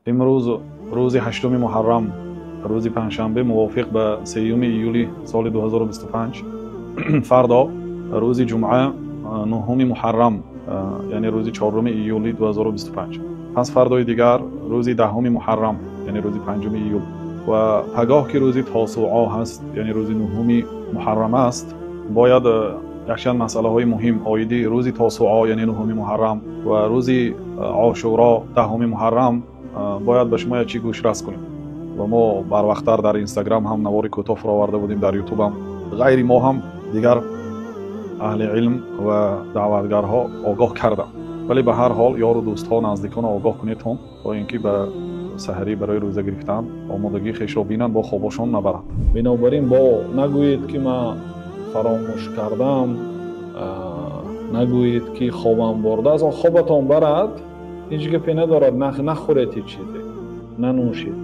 Имрӯз рӯзи 8 муҳаррам, рӯзи панҷшанбе, мувофиқ ба 3 июли соли 2025. Фардо рӯзи ҷумъа, 9 муҳаррам, яъне рӯзи 4 июли 2025. Пас фардои дигар рӯзи 10 муҳаррам, яъне рӯзи 5 июл, ва пагоҳ ки рӯзи тосуъо ҳаст, яъне рӯзи 9 муҳаррам аст, бояд якчанд масъалаҳои муҳим оиди рӯзи тосуъо, яъне 9 муҳаррам, ва рӯзи ошуро, 10 муҳаррам, бояд ба шумо як чӣ гӯшрас кунем. Ва мо барвақттар дар Инстаграм ҳам навори кӯтоҳ фуроварда будем, дар Ютуб ҳам. Ғайри мо ҳам дигар аҳли илм ва даъватгарҳо огоҳ карданд, вале ба ҳар ҳол ёру дӯстҳо, наздиконро огоҳ кунедтон, то ин ки ба саҳарӣ барои рӯза гирифтан омодагии хешро бинанд, бо хобошон набаранд. Бинобар ин бо нагӯед, ки ман фаромӯш кардам, нагӯед, ки хобам бурдааст. Хобатон барад, ҳеҷ гапе надорад, нахӯред, ҳеҷ чизе нанӯшед.